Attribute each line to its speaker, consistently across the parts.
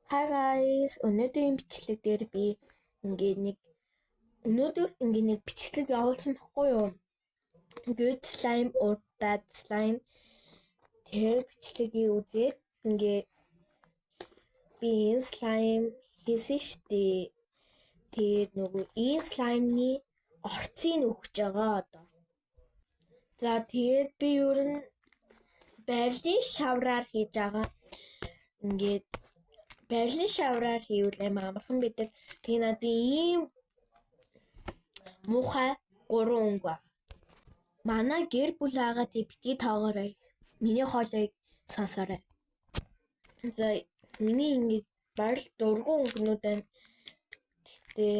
Speaker 1: Hi guys, өнөөдрийн бичлэг дээр би ингээ нэг өнөөдөр ингээ нэг бичлэг явуулсан баггүй юу? Good slime or bad slime тэр бичлэгийг үзээд ингээ би энэ slime хийсэн штээ. Тэгээд нөгөө энэ slime-ны орцыг өгч байгаа одоо. За тэгээд би ер нь байрлалын шавраар хийж байгаа. Ингээд байрлалын шавраар хийвэл амар амархан байдаг. Тэгээ надад ийм муухай гурван өнгө баг. Манай гэр бүл байгаа, тэг битгий тоогоорой. Миний хоолойг сонсоорой. За миний ингээд барил дургу өнгөнүүд байна. Гэхдээ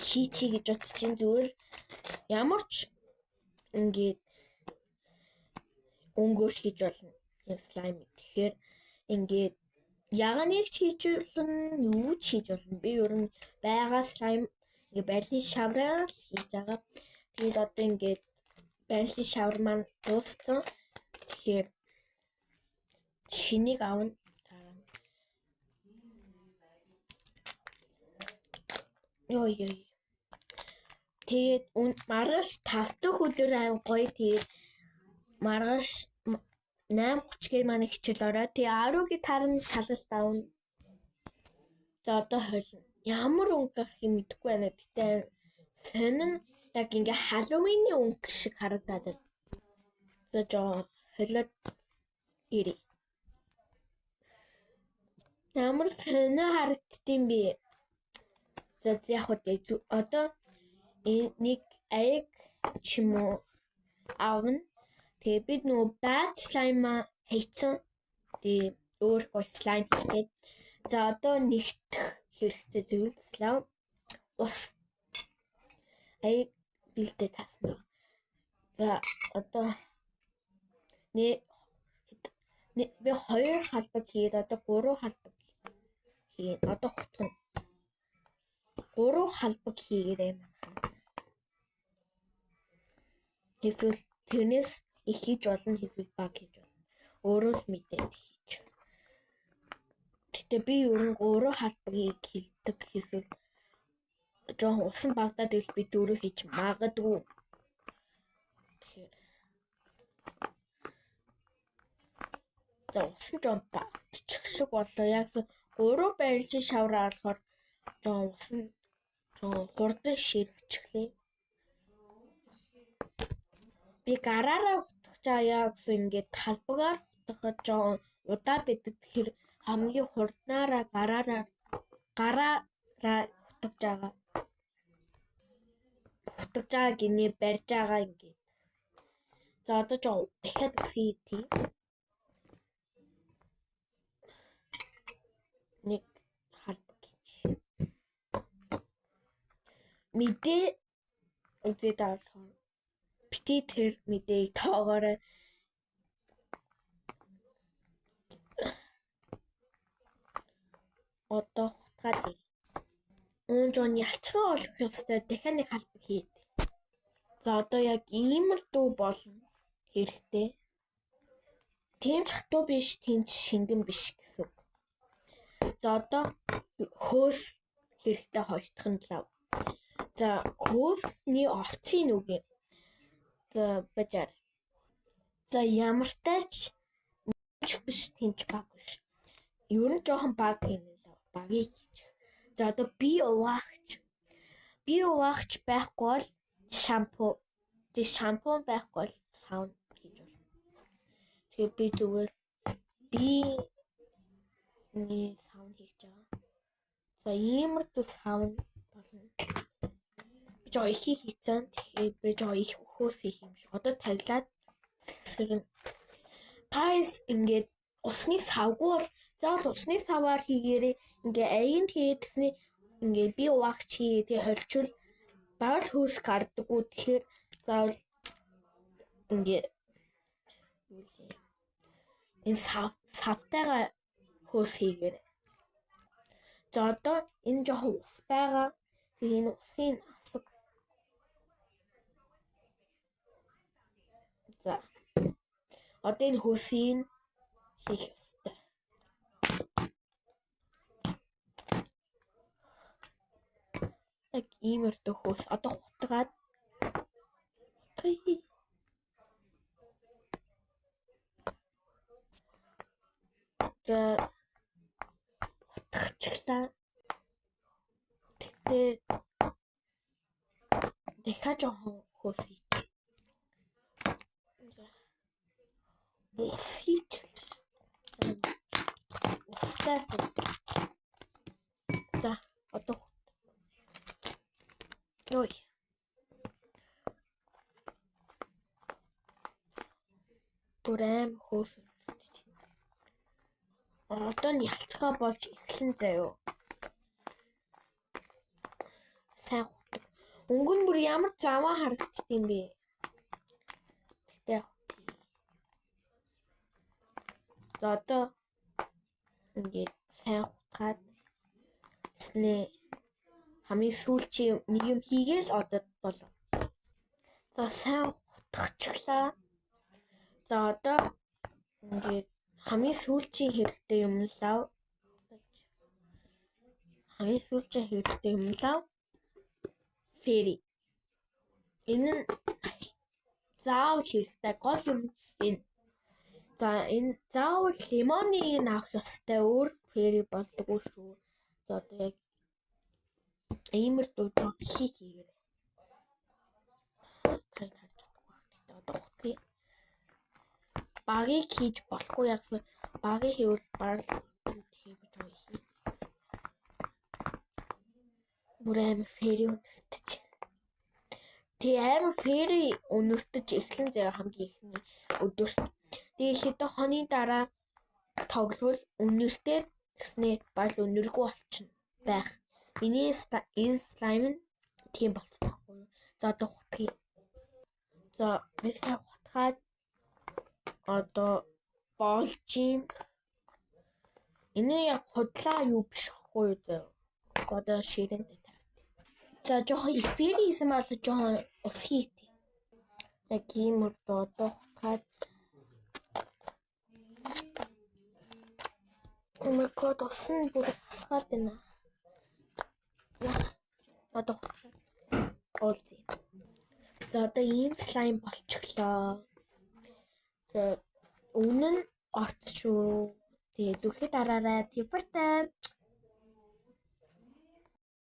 Speaker 1: хийчихье гэж бодож чинь зүгээр ямар ч ингээд өнгөөр хийж болно. Энэ слайм. Тэгэхээр ингээд яганыг ч хийж болно, юу ч хийж болно. Би ер нь байгаа слайм ингээд байрлалын шавраар л хийж байгаа. Тэгээд одоо ингээд байрлалын шавар маань дууссан. Тэгэхээр шинийг авна. Йоо ёо. Тэгээд маргааш 5 дахь өдөр аим гоё. Тэгээд маргааш 8:30-гээр манай хичээл ороо. Тэгээ 10-гийн таран шалгалт авна. За одоо холино. Ямар өнгө гарахыг мэдэхгүй байна. Гэтэ сонин яг ингээ Халлоуины өнгө шиг харагдаад байна. За жоо холиод ирье. Ямар сонио харагддсан бэ? За яг уу одоо нэг аяг ч юм уу авна. Тэгээ бид нөгөө bad slime хийцэн. Тэгээ өөр гоё slime хийгээд. За одоо нэгтгэх хэрэгтэй зүйл slime ус аяг бэлдээ таасан байна. За одоо би 2 халбаг хийгээд одоо 3 халбаг хийн. Одоо хутгана. 3 халбаг хийгээд аим. Эсвэл тэрнээс их хийж болно, эсвэл баг хийж болно. Өөрөө л мэдээд хийж. Гэтэ би ер нь 3 халбагийг хилдэг. Эсвэл жоохон усан багтаад ивэл би 4 хийж магадгүй. Тэгэхээр за усан жоон багтчих шиг боллоо. Яг 3 байрлалын шавраа болохоор жоон усан жоон хурдан ширхчихлээ. Би гараараа хутгах яа гэсэн ингээд талбагаар хутгахад жоон удаа байдаг. Тэгэхээр хамгийн хурднаараа гараараа хутгаж байгаа. Хутгаж байгаа гинэ барьж байгаа ингээд. За одоо жоо дахиад өсгий тий. Нэг халбаг гэж. Мэдээ үзээд байгаа болохоор бити тэр мэдээг тоогоорой. Одоо хутгаад ир. Уун жон ялцхан олох ёстой дахиад нэг халбаг хийд. За одоо яг иймэрдүү болно хэрэгтэй. Тийм ч хатуу биш, тийм ч шингэн биш гэсэн үг. За одоо хөөс хэрэгтэй хоёр дахь нь лав. За хөөсний орцын үг юм. За бажаар. За ямартай ч биш, тийм ч баг биш. Ер нь жоохон баг юм лав. Багийг хийчих. За одоо би угаагч. Би угаагч байхгүй бол шампу. Тэг шампунь байхгүй бол саун хийж болно. Тэгэхээр би зүгээр биний саун хийж байгаа. За иймэрдүү саун болно. Би жоо их хийцэн. Тэгэхээр би жоо их хөөс хийх юм шиг. Одоо таглаад сэгсэрнэ. Тайс ингээд усны савгүй бол заавал усны саваар хийгээрээ ингээ аянд хийгээдсэний ингээ би угаагч хийе тэгээ холчвол бараг л хөөс гардаггүй. Тэгэхээр заавал ингээ юу лээ. Энэ савтайгаа хөөс хийгээрэй. За одоо энэ жоохон ус байгаа. Тэгээ энэ усын асаг. За одоо энэ хөөсийг хийх ёстой. Яг иймэрдүү хөөс. Одоо хутгаад хутгая. За хутгачихлаа. Тэгтээ дахиад жоохон хөөс хийчих. Бус хийчих. Устай. За одоо Ой. Бүр аим хөөс. Одоо нь ялцгаа болж эхлэн заяо. Сайн хутаг. Өнгө нь бүр ямар заваа харагдчих юм бэ? Тэгтээ яг. За одоо ингээд сайн хутгаад снэ хамгийн сүүлчийн нэг юм хийгээл одоо болов. За сайн хутгачихлаа. За одоо ингээд хамгийн сүүлчийн хэрэгтэй юм лав. Хамгийн сүүлчийн хэрэгтэй юм лав. Fairy. Энэ нь заавал хэрэгтэй. Гол юм энэ. За энэ заавал лимоныг нь авах ёстой. Өөр fairy болдоггүй шүү. За одоо яг иймэрдүү хий хийгээрэй. Та харж чадахгүй байх. Тэгтээ одоо хутгая. Багийг хийж болохгүй ягсан. Багийг хийвэл барал хийж байгаа хий. Бүр амар fairy өнөртөж. Тэг амар fairy өнөртөж эхлэн заяа хамгийн ихний өдөрт. Тэгээ хэдэн хоногийн дараа тоглол өнөртөө гэснээ барал өнөргүй болчихно байх. Миний энэ слайм нь тийм болчих байхгүй юу. За одоо хутгая. За би сайн хутгаад одоо болж гин. Энэ яг худлаа юу биш хгүй юу заа. Одоо ширэнтэй тавьт. За жоохон fairy хийсэн бол жоохон ус хийтээ. Яг ийм өрдөө одоо хутгаад Oh my god, ус нь бүр асгаад байна. За одоо уулзъя. За одоо ийм слайм болчихлоо. За өмнө нь орт шүү. Тэгээ зүрхэд дараарай. Тэг баяртай.